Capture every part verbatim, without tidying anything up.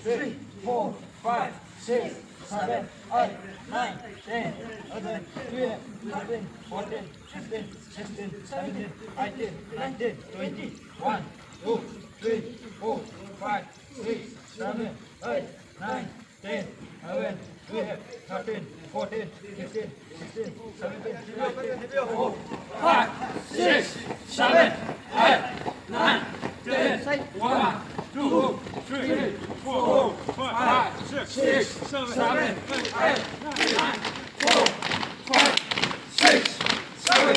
Three, four, five, six, seven, eight, nine, ten, eleven, twelve, thirteen, fourteen, fifteen, sixteen, seventeen, eighteen, nineteen, twenty. One, two, three, four, five, six, seven, eight, nine, ten, eleven, twelve, thirteen, fourteen, fifteen, sixteen, seventeen, eighteen, four, five, six, seven, eight, nine, ten. One, two, three, four, five, six, seven, eight, nine, four, five, six, seven,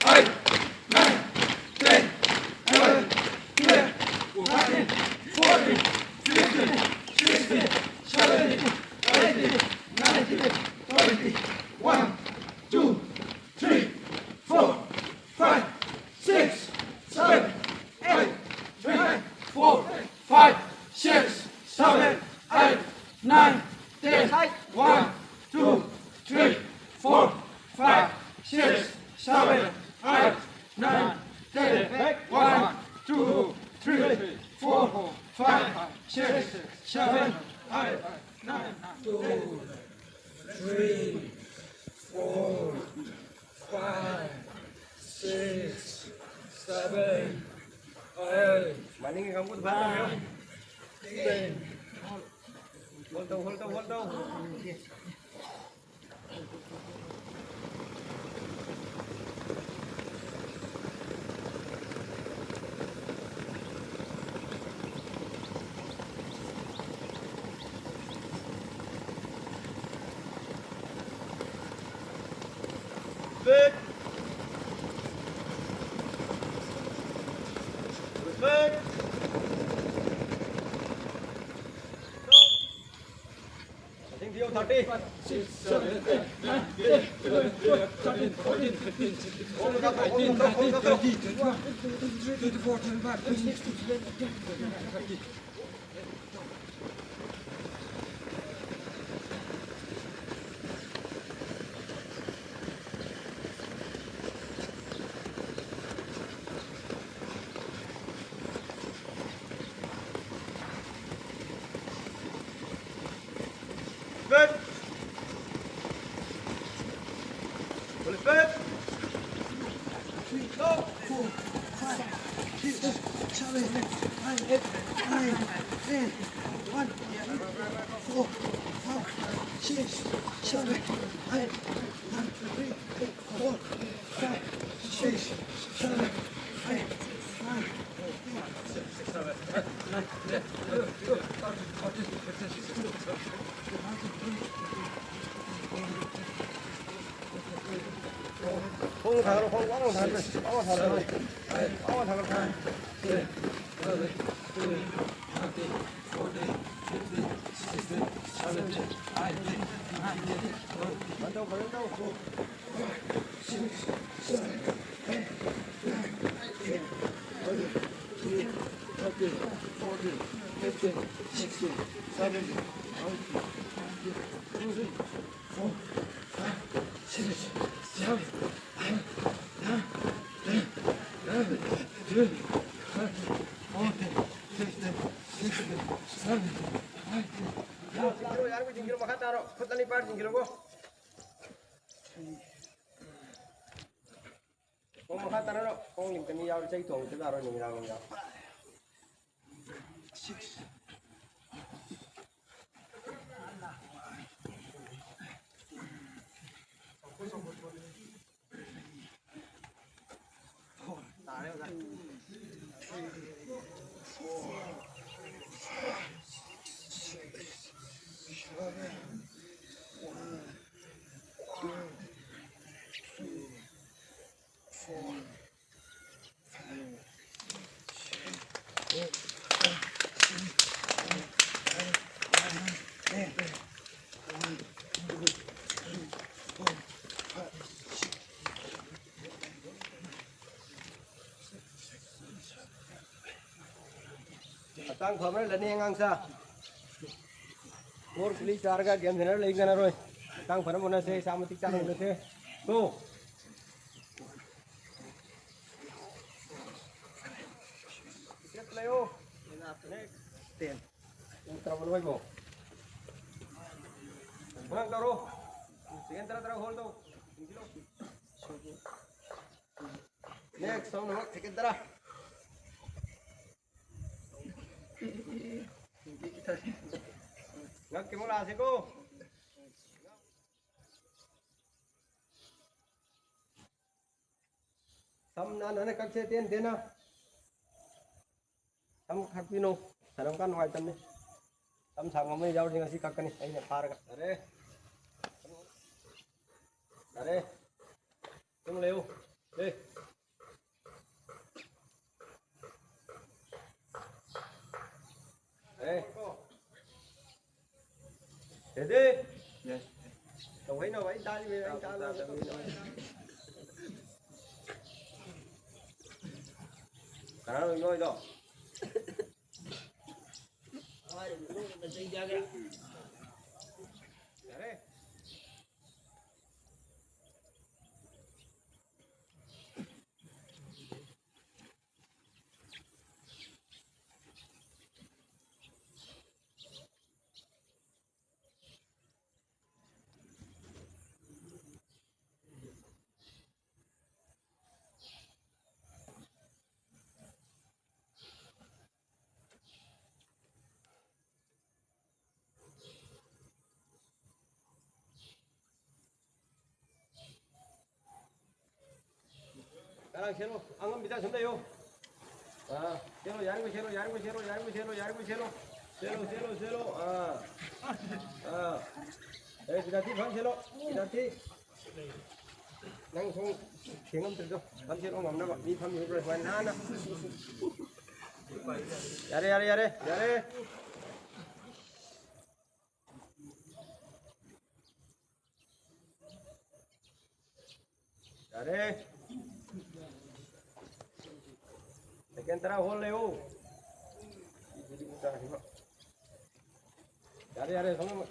eight, nine, ten, eleven, twelve, thirteen, fourteen, fifteen, sixteen, seventeen, eighteen, nineteen, twenty. One, two, three, four, five, six, seven, eight, nine, four, five, six, seven, eight, nine, ten. One, two, three, four, five, six, seven, eight, nine, ten. One, two, three, four, five, six, seven, eight, nine, ten. Two, three, four, five, six, seven, eight, nine, ten. Hold on, hold on, hold on. Respect. Respect. Stop. Starting D O thirty. Six, seven, eight, nine, ten, eleven, twelve, thirteen, fourteen, fifteen, sixteen, seventeen, eighteen, nineteen, twenty, twenty-one, twenty-two, twenty-three, twenty-four, twenty-five, twenty-six, twenty-seven, twenty-eight, twenty-nine, thirty. Eight, nine, ten, one, four, five, six, seven, eight, nine, three, eight, four, five, six, seven, eight, nine, ten. ꯈꯣꯡ ꯊꯥꯡꯒꯠꯂꯣ, ꯈꯣꯡ ꯋꯥꯡꯅ ꯊꯥꯡꯒꯠꯂꯣ, ꯋꯥꯡꯅ ꯊꯥꯡꯒꯠꯂꯣ, ꯋꯥꯡꯅ ꯊꯥꯡꯒꯠꯂꯣ꯫ ꯐꯖꯅ ꯇꯧ, ꯐꯖꯅ ꯇꯧ꯫ ꯌꯥꯔꯣꯏ, ꯌꯥꯔꯣꯏ, ꯆꯤꯡꯈꯠꯂꯣ, ꯃꯈꯥ ꯇꯥꯔꯣ꯫ ꯈꯨꯠ ꯑꯅꯤ ꯄꯥꯏꯔ ꯆꯤꯡꯈꯠꯂꯣꯀꯣ꯫ ꯈꯣꯡ ꯃꯈꯥ ꯇꯥꯅꯔꯣ꯫ ꯈꯣꯡ ꯂꯤꯡꯇ ꯃꯤ ꯌꯥꯎꯔꯗꯤ ꯆꯩ ꯊꯣꯡꯕꯁꯨ ꯌꯥꯔꯣꯏ ꯅꯨꯃꯤꯗꯥꯡ ꯅꯨꯃꯤꯗꯥꯡ꯫ ꯇꯥꯔꯦ ꯑꯣꯖꯥ꯫ ꯍꯛꯆꯥꯡ ꯐꯕꯅ ꯂꯟꯅꯤ ꯑꯉꯥꯡꯁꯥ꯫ ꯕꯣꯔ ꯒꯨꯂꯤ ꯆꯥꯔꯒ ꯒꯦꯝ ꯁꯥꯟꯅꯔ ꯂꯩ ꯀꯥꯟꯅꯔꯣꯏ꯫ ꯍꯛꯆꯥꯡ ꯐꯅꯕ ꯍꯣꯠꯅꯁꯦ, ꯏꯁꯥ ꯃꯇꯤꯛ ꯆꯥꯅ ꯍꯣꯠꯅꯁꯦ꯫ ꯇꯨ꯫ ꯂꯩꯌꯣ꯫ ꯅꯦꯛꯁ꯫ ꯇꯦꯟ꯫ ꯇꯔꯥꯃꯥꯄꯜ ꯑꯣꯏꯕꯣ? ꯃꯉꯥ ꯇꯔꯨꯛ꯫ ꯁꯦꯀꯦꯟ ꯇꯔꯥ ꯇꯔꯥ ꯍꯣꯜ ꯇꯧ꯫ ꯅꯦꯛꯁ, ꯁꯣꯝꯗ ꯑꯃꯨꯛ ꯁꯦꯀꯦꯟ ꯇꯔꯥ꯫ ꯉꯛꯀꯤ ꯑꯃꯨꯛ ꯂꯥꯛꯑꯁꯤꯀꯣ꯫ ꯁꯝ ꯅꯥꯟꯅ ꯀꯛꯁꯦ, ꯇꯦꯟ ꯇꯦꯟꯅ꯫ ꯁꯝ ꯈꯥꯛꯄꯤꯅꯨ, ꯁꯥꯟꯅꯕ ꯀꯥꯟ ꯅꯨꯡꯉꯥꯏꯇꯕꯅꯤ꯫ ꯁꯝ ꯁꯥꯡꯕ ꯑꯃ ꯌꯥꯎꯔꯗꯤ ꯉꯁꯤ ꯀꯛꯀꯅꯤ ꯑꯩꯅ ꯐꯥꯔꯒ꯫ ꯌꯥꯔꯦ꯫ ꯌꯥꯔꯦ꯫ ꯁꯨꯝ ꯂꯩꯌꯨ꯫ ꯑꯦ꯫ ꯑꯦ꯫ Ready? Yes. ꯇꯧꯍꯩꯅꯕ ꯑꯩ ꯇꯥꯔꯤꯕꯅꯤ, ꯑꯩ ꯇꯥꯔꯤꯕꯅꯤ꯫ ꯀꯅꯥꯅꯣ ꯅꯣꯏꯗꯣ? ꯌꯥꯔꯦ꯫ ꯉꯔꯥꯡ ꯁꯦꯠꯂꯣ, ꯑꯉꯝꯕꯤꯗ ꯁꯨꯝ ꯂꯩꯌꯣ꯫ ꯑꯥ, ꯁꯦꯠꯂꯣ, ꯌꯥꯔꯤꯉꯩ ꯁꯦꯠꯂꯣ, ꯌꯥꯔꯤꯉꯩ ꯁꯦꯠꯂꯣ, ꯌꯥꯔꯤꯉꯩ ꯁꯦꯠꯂꯣ, ꯌꯥꯔꯤꯉꯩ ꯁꯦꯠꯂꯣ꯫ ꯁꯦꯠꯂꯣ, ꯁꯦꯠꯂꯣ, ꯁꯦꯠꯂꯣ꯫ ꯑꯥ, ꯑꯥ꯫ ꯑꯦ, ꯕꯤꯗ꯭ꯌꯥꯊꯤ, ꯐꯝ ꯁꯦꯠꯂꯣ, ꯕꯤꯗ꯭ꯌꯥꯊꯤ꯫ ꯅꯪ ꯁꯣꯝ ꯊꯦꯡꯉꯝꯗ꯭ꯔꯤꯗꯣ, ꯐꯝ ꯁꯦꯠꯂꯣ ꯉꯝꯅꯕ꯫ ꯃꯤ ꯐꯝꯃꯤꯕ꯭ꯔꯥ ꯁꯨꯃꯥꯏꯅ ꯅꯥꯟꯅ꯫ ꯌꯥꯔꯦ, ꯌꯥꯔꯦ, ꯌꯥꯔꯦ, ꯌꯥꯔꯦ꯫ ꯌꯥꯔꯦ꯫ Second ꯇꯔꯥ ꯍꯣꯜ ꯂꯩꯌꯣ꯫ ꯌꯥꯔꯦ, ꯌꯥꯔꯦ, ꯁꯣꯝꯗ꯫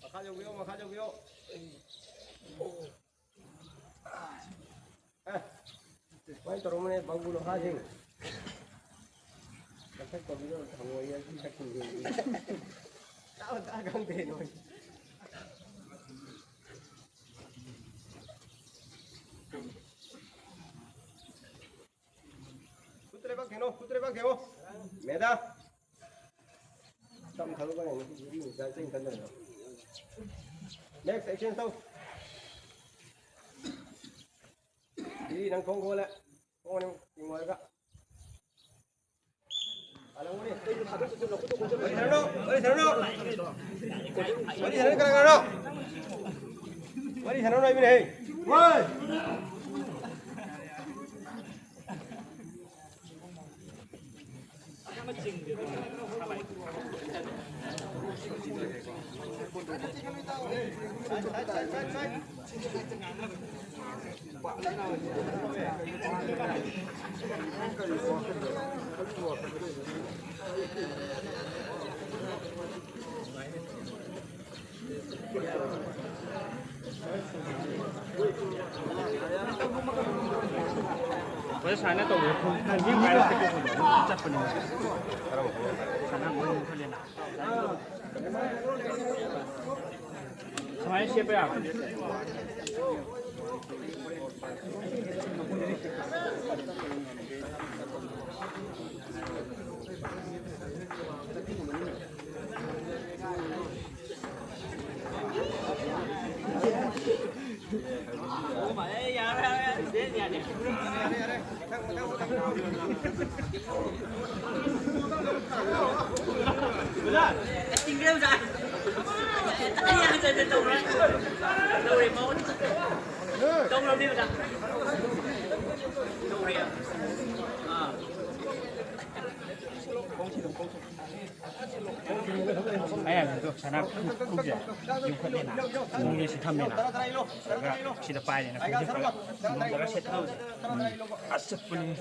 ꯃꯈꯥ ꯌꯧꯕꯤꯌꯣ, ꯃꯈꯥ ꯌꯧꯕꯤꯌꯣ꯫ ꯑꯦ, ꯁꯨꯃꯥꯏꯅ ꯇꯧꯔꯝꯕꯅꯦ ꯕꯥꯕꯨ ꯂꯣꯍꯥꯁꯤꯡ꯫ ꯃꯊꯛ ꯇꯧꯕꯤꯔꯣ, ꯊꯝꯃꯣꯏ ꯑꯁꯤ ꯁꯛꯁꯤꯡꯁꯦ꯫ ꯇꯥꯕ ꯇꯥ ꯈꯪꯗꯦ ꯅꯣꯏ꯫ ꯊꯦꯡꯉꯣ, ꯈꯨꯠꯇꯨ ꯂꯩꯕꯥꯛ ꯊꯦꯡꯉꯣ꯫ ꯃꯦꯗꯥ꯫ ꯇꯞꯅ ꯊꯥꯗꯣꯛꯄ ꯌꯥꯏꯅꯦ, ꯁꯤꯗꯤ ꯃꯤ ꯃꯆꯥ ꯆꯦꯡ ꯀꯟꯗꯅ꯫ Next, exchange ꯇꯧ꯫ ꯁꯤ ꯅꯪ ꯊꯣꯡ ꯈꯣꯠꯂꯦ꯫ ꯊꯣꯡ ꯑꯅꯤꯃꯛ ꯆꯤꯡꯉꯣ ꯍꯥꯏꯔꯒ꯫ ꯋꯥꯔꯤ ꯁꯥꯟꯅꯅꯨ, ꯋꯥꯔꯤ ꯁꯥꯟꯅꯅꯨ꯫ ꯋꯥꯔꯤ ꯁꯥꯟꯅꯅꯨ, ꯀꯅꯥ ꯀꯅꯥꯅꯣ? ꯋꯥꯔꯤ ꯁꯥꯟꯅꯅꯨ ꯍꯥꯏꯕꯅꯦ, ꯍꯦ꯫ ꯑꯩꯈꯣꯏ ꯁꯨꯃꯥꯏꯅ ꯇꯧꯕꯗ ꯈꯣꯡ-, ꯈꯣꯡꯖꯤꯟ ꯄꯥꯏꯔ ꯆꯠꯄ ꯈꯣꯠꯄ ꯑꯗꯨꯝ ꯆꯠꯄꯅꯦ꯫ ꯁꯅꯥ ꯃꯣꯏ ꯈꯜꯂꯦꯅ꯫ ꯁꯨꯃꯥꯏꯅ ꯁꯦꯠꯄ ꯌꯥꯕ꯫ ꯑꯩ ꯍꯥꯏꯕꯗꯣ ꯁꯅꯥ ꯈꯨ-, ꯈꯨꯁꯦ ꯌꯣꯛꯈꯠꯂꯦꯅ, ꯈꯣꯡꯁꯦ ꯁꯤ ꯊꯝꯃꯦꯅ, ꯑꯗꯨꯒ ꯁꯤꯗ ꯄꯥꯏꯔꯦꯅ, ꯈꯣꯡꯁꯦ ꯄꯨꯂꯞ ꯅꯨꯡꯗꯔ ꯁꯦꯠꯊꯕꯁꯦ꯫ ꯑꯁ, ꯆꯠꯄꯅꯤ꯫